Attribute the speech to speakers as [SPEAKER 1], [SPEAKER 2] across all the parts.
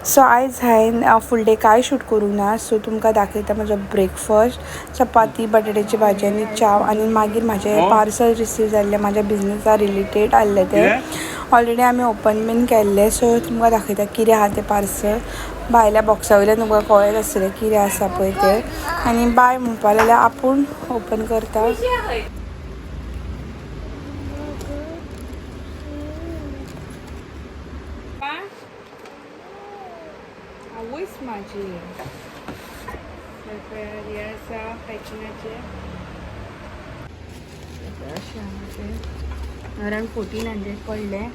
[SPEAKER 1] So आयज हांवें full day कांय शूट करूंक ना. सो तुमकां दाखयता म्हजो ब्रेकफास्ट, चपाती, बटाट्याची भाजी आनी च्याव. आनी मागीर म्हाजें पार्सल रिसीव जाल्लें, म्हाज्या बिजनसा रिलेटेड आहलें तें ऑलरेडी आमी ओपन बीन केल्लें. सो तुमकां दाखयता कितें आहा तें पार्सल. भायल्या बॉक्सा वयल्यान तुमकां कळत आसतलें कितें आसा पळय तें. आनी बाय म्हणपाक लागल्या आपूण ओपन करता. आवयच माझी हे आसा पॅकिंगाचे अशें आहा तें. अरावंड 1400 पडलें.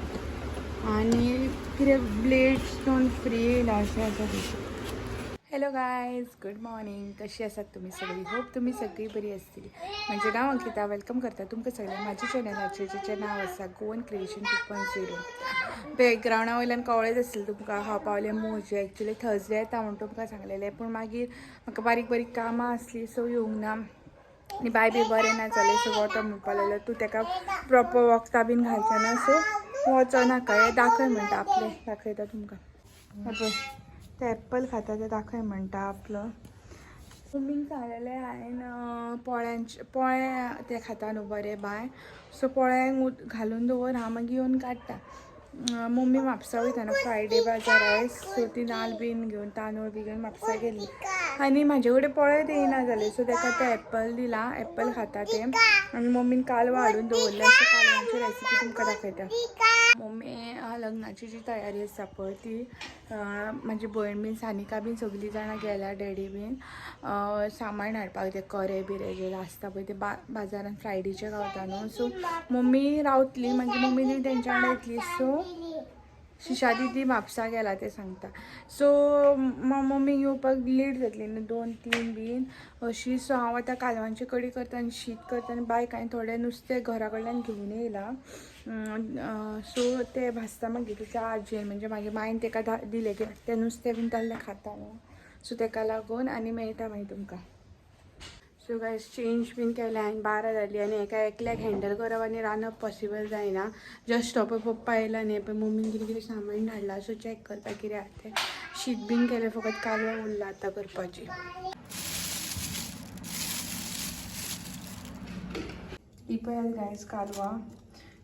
[SPEAKER 1] आनी कितें ब्लेड्स दोन फ्री येयला अशें आसा तें. Hello guys, good morning. कशी आसात तुमी सगळीं? होप तुमी सगळीं बरी आसतली. म्हजें नांव अंकिता. Welcome करता तुमकां सगळ्यांक म्हाज्या चॅनलाचेर, जेचें नांव आसा गोवन क्रिएशन 2.0. बॅकग्रावंडा वयल्यान कळ्ळेंच आसतलें तुमकां हांव पावलें मोजे. एक्चुली थर्सडे येता म्हूण तुमकां सांगलेलें, पूण मागीर म्हाका बारीक बारीक कामां आसलीं, सो येवंक ना. आनी बाय बी बरें ना जालें, सो वता म्हणपाक लागलो. तूं ताका प्रॉपर वखदां बीन घालचें ना, सो वचो नाका. हें दाखय म्हणटा आपलें, दाखयता तुमकां. पळय ते एप्पल खाता ते दाखय म्हणटा आपलो. मम्मीन सांगलेलें हांवें पोळ्यांचे, पोळे ते खाता न्हू बरें बाय, सो पोळ्यांक घालून दवर, हांव मागीर येवन काडटा. मम्मी म्हापसा वयता न्हू, फ्रायडे बाजार आयज, सो ती नाल बीन घेवन, तांदूळ बी घेवन म्हापसा गेल्ली. आनी म्हाजे कडेन पोळे येयना जाले, सो ताका तें एप्पल दिला, एप्पल खाता तें. आनी मम्मीन कालवां हाडून दवरलें, सो कालवांची रेसिपी तुमकां दाखयता. मम्मी लग्नाची जी तयारी आसा पळय ती, म्हाजी भयण बीन सानिका बीन सगळीं जाणां गेल्या, डॅडी बीन सामान हाडपाक, ते करे बिरे जे आसता पळय ते बाजारान फ्रायडेचे गावता न्हू. सो मम्मी रावतली, मागीर मम्मी ती तेंच्या वांगडा येतली. सो शिशा दिदी म्हापसा गेला तें सांगता. सो मम्मी येवपाक लेट जातली न्हू, 2-3 बीन अशी. सो हांव आतां कालवांची कडी करता आनी शीत करता. आनी बाय कांय थोडें नुस्तें घरा कडल्यान घेवन येयलां, सो तें भाजता मागीर. तिच्या आजयेन म्हणजे म्हाजे मायन ताका दिलें की तें नुस्तें बीन ताल्लें खाता न्हू, सो ताका लागून. आनी मेळटा मागीर तुमकां. सो गायज, चेंज बीन केलें आनी 12 जाली आनी एका एकल्याक हँडल करप आनी रांदप पॉसिबल जायना. जस्ट हो पळय पप्पा येयला न्ही, पळय मम्मीन कितें कितें सामान धाडलां, सो चॅक करता कितें आहा तें. शीत बीन केलें, फकत कालवां उरलां आतां करपाची. ही पळयात गायज कालवां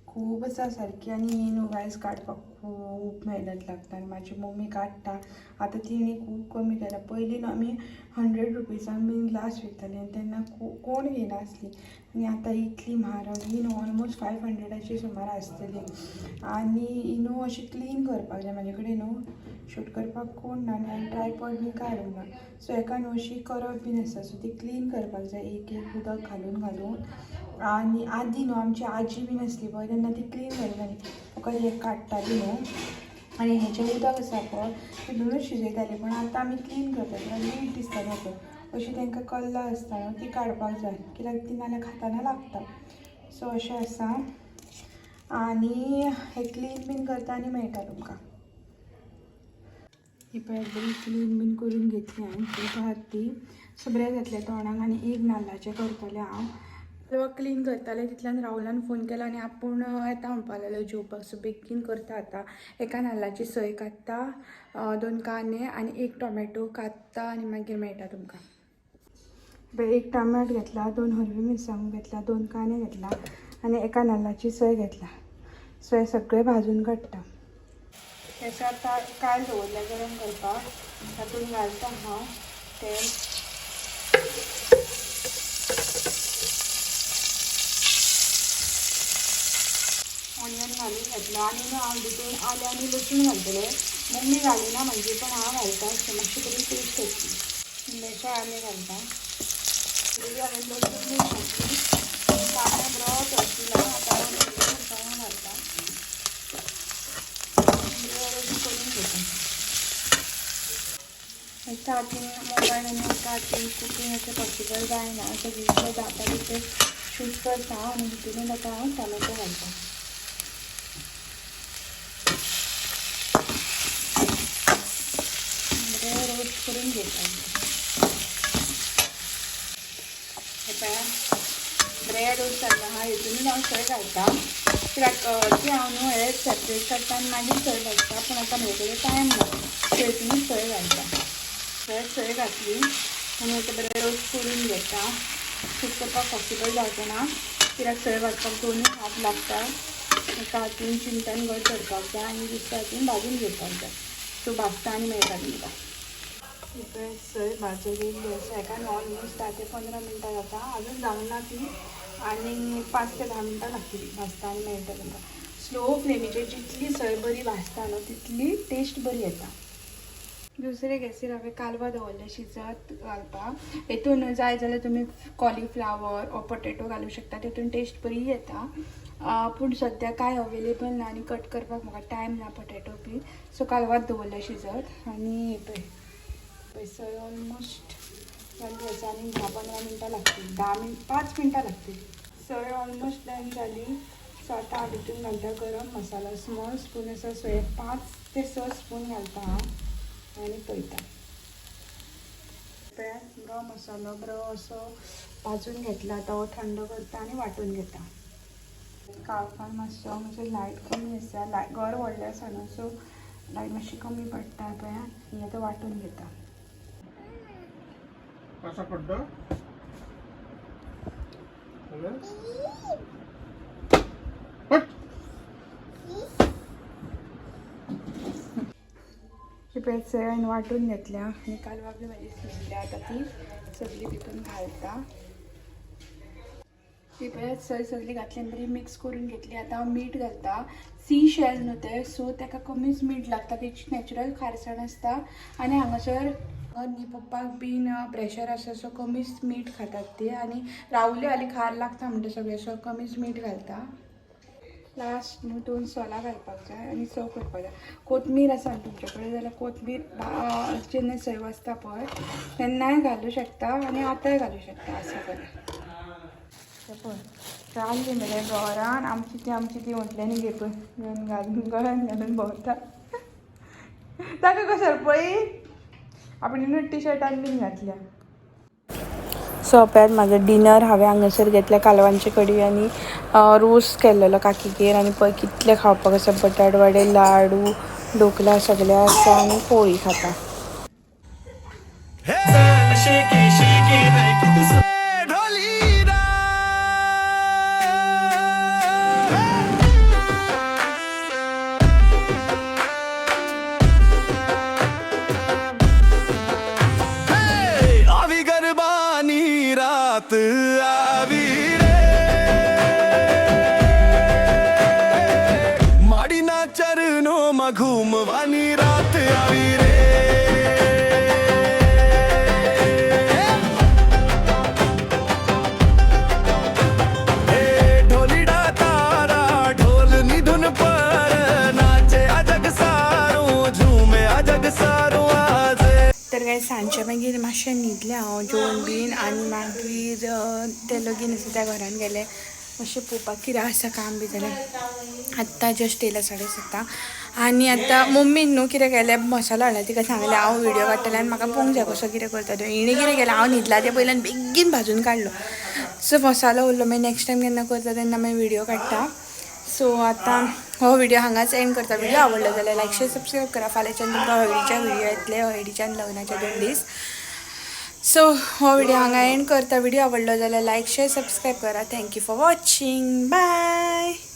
[SPEAKER 1] खूब आसा सारकी. आनी ही न्हू गायज काडपाक खूब मेहनत लागता आनी म्हाजी मम्मी काडटा. आतां तिणें खूब कमी केलां. पयलीं न्हू आमी 100 रुपीजांक बीन ग्लास विकतालीं आनी तेन्ना कोण घेयनासलीं. आनी आतां इतली म्हारग ही न्हू, ऑलमोस्ट 500 सुमार आसतली. आनी ही न्हू अशी क्लीन करपाक जाय. म्हाजे कडेन न्हू शूट करपाक कोण ना आनी हांवें ट्रायपॉड बीन कांय हाडूंक ना. सो हेका न्हू अशी करप बीन आसा, सो ती क्लीन करपाक जाय एक एक उदक घालून घालून. आनी आदी न्हू आमची आजी बीन आसली पळय, तेन्ना ती क्लीन करताली, फकत हें काडटाली न्हू आनी हेचें उदक आसा पळय तितूनच शिजयताली. पूण आतां आमी क्लीन करता, कित्याक नीट दिसता न्हू पळय. अशी तांकां कल्लां आसता न्हू, ती काडपाक जाय, कित्याक ती नाल्यार खाताना लागता. सो अशें आसा. आनी हें क्लीन बीन करता आनी मेळटा तुमकां. ही पळय बरी क्लीन बीन करून घेतली हांवें, खूब आहात ती. सो बरें जातलें तोंडाक. आनी एक नाल्लाचें करतलें हांव. तेव्हा क्लीन करतालें तितल्यान राहुलान फोन केलो आनी आपूण येता म्हणपाक लागलो जेवपाक. सो बेगीन करता आतां. एका नाल्लाची सय काडटा, 2 कांदे आनी 1 टोमॅटो काडटा आनी मागीर मेळटा तुमकां. पळय 1 टोमॅटो घेतला, 2 हरवी मिरसांगो घेतला, 2 कांदे घेतला आनी एका नाल्लाची सय घेतला. सो हें सगळें भाजून काडटा. हें आतां कायल दवरलें गरम करपाक, तातूंत घालता हांव तेल. ऑनियन घालून घेतलो. आनी न्हू हांव भितून आलें आनी लसूण घालतलें. मम्मी घालिना म्हणजे, पण हांव घालता, मातशी तरी टेस्ट येतली. इल्लेशें आलें घालता. ऑलरेडी हांवें लसूण बीन घातली, कांदे बरो परतिला. आतां हांव मिरसांगो घालता, बरें करून घेता. एका हातीन मोबायल आनी एका हातीन कुकींग अशें पॉसिबल जायना. सो जितलें जाता तितलें शूट करता आनी हितूनच आतां हांव टोमॅटो घालता. बरें रोस्ट करून घेता. हे पळया बरें रोस्ट जाल्लो आहा. हितूनच हांव सय घालता, कित्याक ती हांव न्हू हे सेपरेट काडटा आनी मागीर सय घालता. पूण आतां म्हजे कडेन टायम ना, सो आतां हितून सोय घालता. सय घातली आनी आतां बरें रोस्ट करून घेता. सूप करपाक पॉसिबल जावचें ना कित्याक सय घालपाक दोनूय हात लागता. एका हातीन चिमट्यान घट धरपाक जाय आनी दुसऱ्या हातीन भाजून घेवपाक जाय. सो भाजता आनी मेळटा तुमकां. पळय सय भाजून येयल्ली आसा. हेका न्हू ऑलमोस्ट 10 ते 15 मिनटां जाता, अजून जावंक ना ती, आनी 5 ते 10 मिनटां लागतली. भाजता आनी मेळटा तुमकां. स्लो फ्लेमीचेर जितली सय बरी भाजता न्हू तितली टेस्ट बरी येता. दुसरे गॅसीर हांवें कालवां दवरलें शिजत घालपाक. हेतून जाय जाल्यार तुमी कॉलीफ्लावर ओ पोटेटो घालूं शकता, तितून टेस्ट बरी येता. पूण सद्या कांय अवेलेबल ना आनी कट करपाक म्हाका टायम ना पोटेटो बी, सो कालवांत दवरलें शिजत. आनी पळय पळय सय ऑलमोस्ट जाल्ली आसा आनी 10-15 मिनटां लागतली, 10 मिनट 5 मिनटां लागतली. सय ऑलमोस्ट डन जाली. सो आतां हांव हितून घालता गरम मसाला. स्मॉल स्पून आसा सो 5 ते 6 स्पून घालता हांव आनी पळयता. पळयात बरो मसालो बरो असो भाजून घेतला. आतां हो थंड करता आनी वांटून घेता. काळखान मातसो मातसो लायट कमी आसा, घर व्हडलें आसा न्हू, सो लायट मातशी कमी पडटा. पळयात ही आतां वांटून घेता.
[SPEAKER 2] कसा पडतो?
[SPEAKER 1] ही पळय सय हांवें वांटून घेतल्या आनी कालवां बी म्हाजी शिजल्या. आतां ती सगळी तितून घालता. ती पळय सय सगळी घातली आनी बरी मिक्स करून घेतली. आतां हांव मीठ घालता. सी शेल न्हू तें, सो ताका कमीच मीठ लागता, तेची नॅचरल खारसाण आसता. आनी हांगासर न्ही पप्पाक बीन प्रेशर आसा, सो कमीच मीठ खातात ती. आनी रावली हाली खार लागता म्हणटा सगळें, सो कमीच मीठ घालता. लास्ट न्हू 2 सोलां घालपाक जाय आनी सर्व करपाक जाय. कोथमीर आसा न्हू तुमचे कडेन जाल्यार कोथमीर जेन्ना सय वाजता पळय तेन्नाय घालूं शकता आनी आतांय घालूं शकता आसा जाल्यार. पळय रांदली मरे घरान आमची ती आमची ती म्हटली न्ही घे पळय घेवन घालून गळ्यान घालून भोंवता. ताका कसो पळय आपणे न्हू टी शर्टान बीन घातल्या. सो पळयात म्हाजें डिनर हांवें हांगासर घेतलें कालवांची कडी आनी रोस केल्लेलो काकीगेर. आनी पळय कितलें खावपाक आसा, बटाटवडे, लाडू, ढोकला सगळें आसा आनी पोळी खाता.
[SPEAKER 3] આવી ગરબાની રાત આવી રે, માડીના ચરણોમાં ઘૂમવાની રાત આવી રે. હે ઢોલીડા તારા ઢોલની ધૂન પર નાચે આ જગ સારું, ઝૂમે આ જગ સારું આજે.
[SPEAKER 1] तर काय सांजचे मागीर मातशें न्हिदलें हांव जेवन बीन आनी मागीर ते लगीन आसा त्या घरान गेलें मातशें पळोवपाक कितें आसा काम बी जाल्यार. आत्तां जस्ट येयला 7:30 आनी आतां मम्मीन न्हू कितें केलें, मसालो हाडला, तिका सांगलें हांव व्हिडियो काडटलें आनी म्हाका पळोवंक जाय कसो कितें करता तें. हिणें कितें केलें, हांव न्हिदला तें पयल्यान बेगीन भाजून काडलो. सो मसालो उरलो, मागीर नेक्स्ट टायम केन्ना करता तेन्ना मागीर व्हिडियो काडटा. सो आतां हो व्हिडियो हांगाच एंड करता. व्हिडियो आवडलो जाल्यार लायक शेअर सबस्क्रायब करा. फाल्यांच्यान तुमकां हळदीच्या व्हिडियो येतले, हळदीच्यान लग्नाचे 2 दीस. सो हो व्हिडियो हांगा एंड करता. व्हिडियो आवडलो जाल्यार लायक शेअर सबस्क्रायब करा. Thank you for watching. Bye.